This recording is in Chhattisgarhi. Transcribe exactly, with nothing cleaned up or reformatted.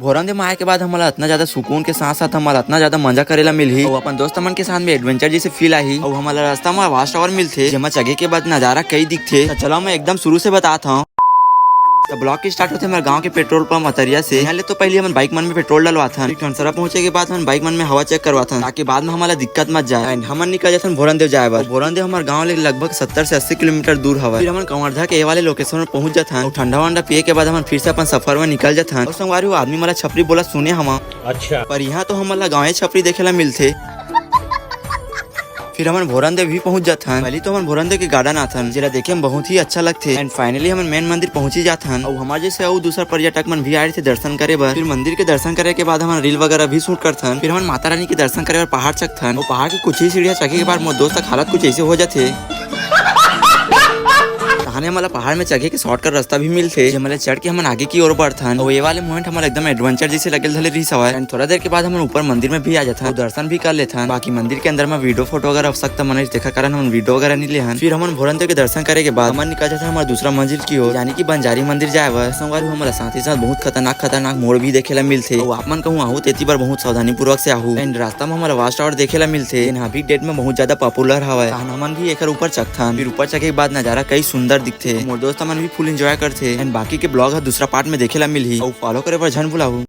भोरमदेव में आए के बाद हमला इतना ज्यादा सुकून के साथ साथ हमला इतना ज्यादा मजा करेला मिलही, अउ अपन दोस्त मन के साथ में एडवेंचर जैसे फील आही, अउ हमला रास्ता में वाच टावर मिलथे, जेमा चघे के बाद नजारा कई दिखथे। तो चलो मैं एकदम शुरू से बतात हूँ। तो ब्लॉग के स्टार्ट होथे हमारे गांव के पेट्रोल पंप अतरिया से। यहाँ ले तो पहले हमन बाइक मन में पेट्रोल डलवाथन, फिर ठनसरा पहुंचे के बाद हमन बाइक मन में हवा चेक करवाथन, ताकि बाद में हमला दिक्कत मत जाए। And हमन निकल जाथन भोरमदेव जाए बर। भोरमदेव हमारे गांव ले लगभग सत्तर से अस्सी किलोमीटर दूर हवय। फिर हमन कवर्धा के ये वाले लोकेशन में पहुंच जाथन, अउ ठंडा वंडा पिए के बाद हमन फिर से अपन सफर में निकल जाथन। अउ संगवारी हो, आदमी मन ला छपरी बोला सुने हवा, अच्छा। पर यहाँ तो हमन ला गाँवे छपरी देखे ला मिलथे। फिर हमन भोरमदेव भी पहुंच जाथन। पहली तो हमन भोरमदेव के गार्डन आथन, जेला देखे में बहुत ही अच्छा लगथे। And finally हमन मेन मंदिर पहुंची जाथन। अउ हमार जैसे अउ दूसरा पर्यटक मन भी आए थे दर्शन करे बर। फिर मंदिर के दर्शन करे के बाद हमन रील वगैरह भी शूट करथन। फिर हमन माता रानी के दर्शन करे बर पहाड़ चघथन। अउ पहाड़ के कुछ ही सीढ़िया चघे के बाद मोर दोस्त के हालत कुछ ऐसे हो जाथे। तहाने हमला पहाड़ में चघे के शॉर्टकट रास्ता भी मिलथे, जेमा ले चढ़ के हमन आगे की ओर बढ़थन। अउ ये वाले मोमेंट हमला एकदम एडवेंचर जैसे लगे धले रहिस हवय। And थोड़ा देर के बाद हमन ऊपर मंदिर में भी आ जाथन, अउ दर्शन भी कर लेथन। बाकी मंदिर के अंदर में वीडियो फोटो वगैरह आवश्यकता मन रहिस, तेखर कारण हमन वीडियो वगैरह नहीं लेहन। फिर हमन भोरमदेव के दर्शन करे के बाद हमन निकल जाथन हमारे दूसरा मंजिल की ओर, यानी कि बंजारी मंदिर जाए बर। संगवारी हो, हमला साथ ही साथ बहुत खतरनाक खतरनाक मोड़ भी देखे ला मिलथे। अउ आप मन कहूँ आहू, तेती बर बहुत सावधानी पूर्वक से आहू। And रास्ता में हमला वाच टावर देखे ला मिलथे, जेन अभी डेट में बहुत ज्यादा पॉपुलर हवय। तहन हमन भी एकर ऊपर चघथन। फिर ऊपर चघे के बाद नजारा कई सुंदर दिखथे। मोर दोस्त मन भी फुल एंजॉय करथे। And बाकी के ब्लॉग ह दूसरा पार्ट में देखे ला मिलही। अउ फॉलो करे बर झन भुलाहू।